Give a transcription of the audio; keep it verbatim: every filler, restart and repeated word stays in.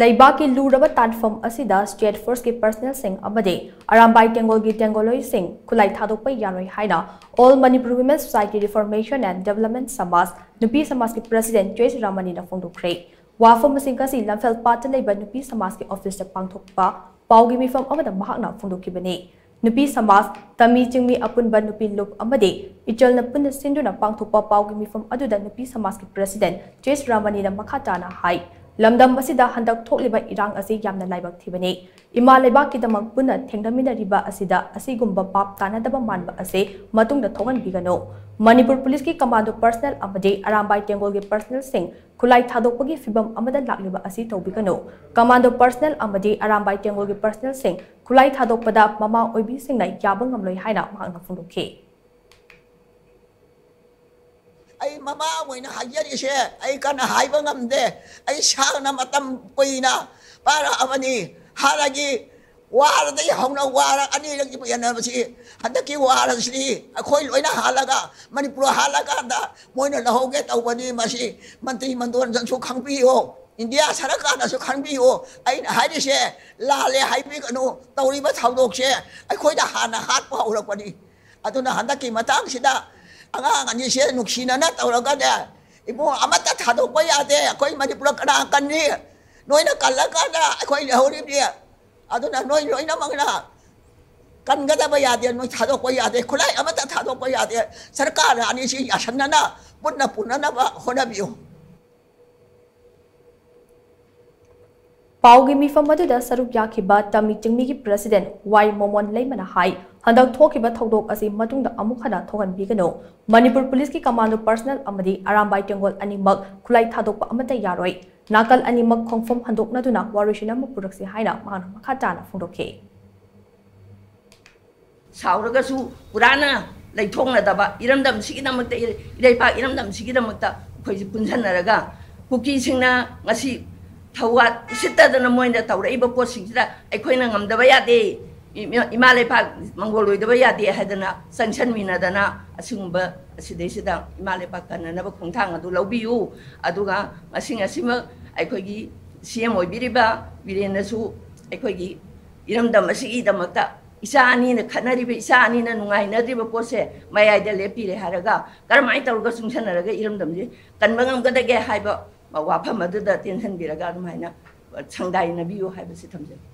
ꯂꯩꯕꯥꯛꯀꯤ ꯂꯨꯔꯕ ꯇꯥꯟꯐꯝ ꯑꯁꯤꯗ state force ꯀꯤ personnel ꯁꯤꯡ ꯑꯃꯗꯤ ꯑꯔꯥꯝꯕꯥꯏ ꯇꯦꯡꯒꯣꯜꯒꯤ ꯇꯦꯡꯒꯣꯜꯂꯣꯏꯁꯤꯡ ꯈꯨꯠꯂꯥꯏ ꯊꯥꯗꯣꯛꯄ ꯌꯥꯔꯣꯏ ꯍꯥꯏꯅ All Manipur Women Society Reformation and Development Samaj ꯅꯨꯄꯤ ꯁꯃꯥꯖꯀꯤ president ꯆꯣꯏꯁ ꯔꯥꯃꯅꯤꯅ ꯐꯣꯡꯗꯣꯛꯈ꯭ꯔꯦ꯫ ꯋꯥꯐꯝ ꯑꯁꯤ ꯉꯁꯤ ꯂꯝꯐꯦꯜ ꯄꯥꯠꯇ ꯂꯩꯕ ꯅꯨꯄꯤ ꯁꯃꯥꯖꯀꯤ office ꯇ ꯄꯥꯡꯊꯣꯛꯄ ꯄꯥꯎꯒꯤ ꯃꯤꯐꯝ ꯑꯃꯗ ꯃꯍꯥꯛꯅ ꯐꯣꯡꯗꯣꯛꯈꯤꯕꯅꯤ꯫ ꯅꯨꯄꯤ ꯁꯃꯥꯖ, ꯇꯃꯤ ꯆꯤꯡꯃꯤ ꯑꯄꯨꯟꯕ ꯅꯨꯄꯤ ꯂꯨꯞ ꯑꯃꯗꯤ ꯏꯆꯜꯅ ꯄꯨꯟꯅ ꯁꯤꯟꯗꯨꯅ ꯄꯥꯡꯊꯣꯛꯄ ꯄꯥꯎꯒꯤ ꯃꯤꯐꯝ ꯑꯗꯨꯗ ꯅꯨꯄꯤ ꯁꯃꯥꯖꯀꯤ president ꯆꯣꯏꯁ ꯔꯥꯃꯅꯤꯅ ꯃꯈꯥ ꯇꯥꯅ ꯍꯥꯏ, ꯂꯝꯗꯝ ꯑꯁꯤꯗ ꯍꯟꯗꯛ ꯊꯣꯛꯂꯤꯕ ꯏꯔꯥꯡ ꯑꯁꯤ ꯌꯥꯝꯅ ꯂꯥꯏꯕꯛ ꯊꯤꯕꯅꯤ꯫ ꯏꯃꯥ ꯂꯩꯕꯥꯛꯀꯤꯗꯃꯛ ꯄꯨꯟꯅ ꯊꯦꯡꯅꯃꯤꯟꯅꯔꯤꯕ ꯑꯁꯤꯗ ꯑꯁꯤꯒꯨꯝꯕ ꯄꯥꯞ ꯇꯥꯅꯗꯕ ꯃꯥꯟꯕ ꯑꯁꯤ ꯃꯇꯨꯡꯗ ꯊꯣꯛꯍꯟꯕꯤꯒꯅꯨ꯫ ꯃꯅꯤꯄꯨꯔ ꯄꯨꯂꯤꯁꯀꯤ commando personnel ꯑꯃꯗꯤ ꯑꯔꯥꯝꯕꯥꯏ ꯇꯦꯡꯒꯣꯜꯒꯤ personnel ꯁꯤꯡ ꯈꯨꯠꯂꯥꯏ ꯊꯥꯗꯣꯛꯄꯒꯤ ꯐꯤꯚꯝ ꯑꯃꯗ ꯂꯥꯛꯂꯤꯕ ꯑꯁꯤ ꯇꯧꯕꯤꯒꯅꯨ꯫ Commando personnel ꯑꯃꯗꯤ ꯑꯔꯥꯝꯕꯥꯏ ꯇꯦꯡꯒꯣꯜꯒꯤ personnel ꯁꯤꯡ ꯈꯨꯠꯂꯥꯏ ꯊꯥꯗꯣꯛꯄꯗ ꯃꯃꯥ ꯑꯣꯏꯕꯤꯁꯤꯡꯅ ꯌꯥꯕ ꯉꯝꯂꯣꯏ ꯍꯥꯏꯅ ꯃꯍꯥꯛꯅ ꯐꯣꯡꯗꯣꯛꯈꯤ꯫ ꯑꯩ ꯃꯃꯥ ꯑꯣꯏꯅ ꯍꯥꯏꯖꯔꯤꯁꯦ, ꯑꯩ ꯀꯟꯅ ꯍꯥꯏꯕ ꯉꯝꯗꯦ꯫ ꯑꯩ ꯁꯥꯡꯅ ꯃꯇꯝ ꯀꯨꯏꯅ ꯄꯥꯔꯛꯑꯕꯅꯤ꯫ ꯍꯥꯟꯅꯒꯤ ꯋꯥꯔꯗꯒꯤ ꯍꯧꯅ ꯋꯥꯔ ꯑꯅꯤꯔꯛ ꯌꯦꯟꯅꯕꯁꯤ, ꯍꯟꯗꯛꯀꯤ ꯋꯥꯔ ꯑꯁꯤꯗꯤ ꯑꯩꯈꯣꯏ ꯂꯣꯏꯅ ꯍꯥꯜꯂꯒ, ꯃꯅꯤꯄꯨꯔ ꯍꯥꯜꯂꯀꯥꯟꯗ ꯃꯣꯏꯅ ꯂꯧꯍꯧꯒꯦ ꯇꯧꯕꯅꯤ꯫ ꯃꯁꯤ ꯃꯟꯇ꯭ꯔꯤ ꯃꯟꯗꯣꯟꯗꯁꯨ ꯈꯪꯕꯤꯌꯨ, ꯏꯟꯗꯤꯌꯥ ꯁꯔꯀꯥꯔꯅꯁꯨ ꯈꯪꯕꯤꯌꯨ꯫ ꯑꯩꯅ ꯍꯥꯏꯔꯤꯁꯦ ꯂꯥꯜꯂꯦ ꯍꯥꯏꯕꯤꯒꯅꯨ꯫ ꯇꯧꯔꯤꯕ ꯊꯧꯗꯣꯛꯁꯦ ꯑꯩꯈꯣꯏꯗ ꯍꯥꯟꯅ ꯍꯥꯠꯄ ꯍꯧꯔꯛꯄꯅꯤ꯫ ꯑꯗꯨꯅ ꯍꯟꯗꯛꯀꯤ ꯃꯇꯥꯡꯁꯤꯗ ꯑꯉꯥꯡ ꯑꯅꯤꯁꯦ ꯅꯨꯡꯁꯤꯅꯅ ꯇꯧꯔꯒꯅꯦ, "ꯏꯕꯨꯡ, ꯑꯃꯠꯇ ꯊꯥꯗꯣꯛꯄ ꯌꯥꯗꯦ, ꯑꯩꯈꯣꯏ ꯃꯅꯤꯄꯨꯔ ꯀꯅꯥ ꯀꯟꯅꯤ? ꯅꯣꯏꯅ ꯀꯜꯂꯀꯥꯟꯗ ꯑꯩꯈꯣꯏ ꯂꯩꯍꯧꯔꯤꯕꯅꯤ꯫ ꯑꯗꯨꯅ ꯅꯣꯏ ꯂꯣꯏꯅꯃꯛꯅ ꯀꯟꯒꯗꯕ ꯌꯥꯗꯦ, ꯅꯣꯏ ꯊꯥꯗꯣꯛꯄ ꯌꯥꯗꯦ, ꯈꯨꯠꯂꯥꯏ ꯑꯃꯠꯇ ꯊꯥꯗꯣꯛꯄ ꯌꯥꯗꯦ꯫ ꯁꯔꯀꯥꯔ ꯑꯅꯤꯁꯤ ꯌꯥꯁꯟꯅꯅ ꯄꯨꯟꯅ ꯄꯨꯅꯅꯕ ꯍꯣꯠꯅꯕꯤꯌꯨ"꯫ ꯄꯥꯎꯒꯤ ꯃꯤꯐꯝ ꯑꯗꯨꯗ ꯁꯔꯨꯛ ꯌꯥꯈꯤꯕ ꯇꯃꯤ ꯆꯤꯡꯃꯤꯒꯤ president ꯋꯥꯏ ꯃꯣꯃꯣꯟ ꯂꯩꯃꯅ ꯍꯥꯏ, ꯍꯟꯗꯛ ꯊꯣꯛꯈꯤꯕ ꯊꯧꯗꯣꯛ ꯑꯁꯤ ꯃꯇꯨꯡꯗ ꯑꯃꯨꯛ ꯍꯟꯅ ꯊꯣꯛꯍꯟꯕꯤꯒꯅꯨ꯫ ꯃꯅꯤꯄꯨꯔ ꯄꯨꯂꯤꯁꯀꯤ commando personnel ꯑꯃꯗꯤ ꯑꯔꯥꯝꯕꯥꯏ ꯇꯦꯡꯒꯣꯜ ꯑꯅꯤꯃꯛ ꯈꯨꯠꯂꯥꯏ ꯊꯥꯗꯣꯛꯄ ꯑꯃꯠꯇ ꯌꯥꯔꯣꯏ꯫ ꯅꯥꯀꯜ ꯑꯅꯤꯃꯛ ꯈꯣꯡꯐꯝ ꯍꯟꯗꯣꯛꯅꯗꯨꯅ ꯋꯥꯔꯣꯏꯁꯤꯟ ꯑꯃ ꯄꯨꯔꯛꯁꯤ ꯍꯥꯏꯅ ꯃꯍꯥꯛꯅ ꯃꯈꯥ ꯇꯥꯅ ꯐꯣꯡꯗꯣꯛꯈꯤ꯫ ꯁꯥꯎꯔꯒꯁꯨ ꯄꯨꯔꯥꯅ ꯂꯩꯊꯣꯛꯅꯗꯕ, ꯏꯔꯝꯗꯝꯁꯤꯒꯤꯗꯃꯛꯇ, ꯏꯔꯩꯄꯥꯛ ꯏꯔꯝꯗꯝꯁꯤꯒꯤꯗꯃꯛꯇ ꯑꯩꯈꯣꯏꯁꯦ ꯄꯨꯟꯁꯤꯟꯅꯔꯒ, ꯀꯨꯀꯤꯁꯤꯡꯅ ꯉꯁꯤ ꯊꯧꯋꯥ ꯎꯁꯤꯠꯇꯗꯅ ꯃꯣꯏꯅ ꯇꯧꯔꯛꯏꯕ ꯄꯣꯠꯁꯤꯡꯁꯤꯗ ꯑꯩꯈꯣꯏꯅ ꯉꯝꯗꯕ ꯌꯥꯗꯦ꯫ ꯏꯃꯥ, ꯏꯃꯥ ꯂꯩꯄꯥꯛ ꯃꯪꯒꯣꯜ ꯑꯣꯏꯗꯕ ꯌꯥꯗꯦ ꯍꯥꯏꯗꯅ ꯆꯪꯁꯟꯃꯤꯟꯅꯗꯅ ꯑꯁꯤꯒꯨꯝꯕ ꯑꯁꯤꯗꯩꯁꯤꯗ ꯏꯃꯥ ꯂꯩꯄꯥꯛ ꯀꯟꯅꯅꯕ ꯈꯣꯡꯊꯥꯡ ꯑꯗꯨ ꯂꯧꯕꯤꯌꯨ꯫ ꯑꯗꯨꯒ ꯉꯁꯤ ꯉꯁꯤꯃꯛ ꯑꯩꯈꯣꯏꯒꯤ ꯁꯤ ꯑꯦꯝ ꯑꯣꯏꯕꯤꯔꯤꯕ ꯕꯤꯔꯦꯟꯅꯁꯨ ꯑꯩꯈꯣꯏꯒꯤ ꯏꯔꯝꯗꯝ ꯑꯁꯤꯒꯤꯗꯃꯛꯇ ꯏꯆꯥ ꯑꯅꯤꯅ ꯈꯠꯅꯔꯤꯕ, ꯏꯆꯥ ꯑꯅꯤꯅ ꯅꯨꯡꯉꯥꯏꯅꯗ꯭ꯔꯤꯕ ꯄꯣꯠꯁꯦ ꯃꯌꯥꯏꯗ ꯂꯦꯞꯄꯤꯔꯦ ꯍꯥꯏꯔꯒ ꯀꯔꯝꯍꯥꯏꯅ ꯇꯧꯔꯒ ꯆꯨꯡꯁꯟꯅꯔꯒ ꯏꯔꯝꯗꯝꯁꯦ ꯀꯟꯕ ꯉꯝꯒꯗꯒꯦ ꯍꯥꯏꯕ ꯋꯥꯐꯝ ꯑꯗꯨꯗ ꯇꯦꯟꯁꯤꯟꯕꯤꯔꯒ ꯑꯗꯨꯃꯥꯏꯅ ꯁꯪꯗꯥꯏꯅꯕꯤꯌꯨ ꯍꯥꯏꯕꯁꯤ ꯊꯝꯖꯒꯦ꯫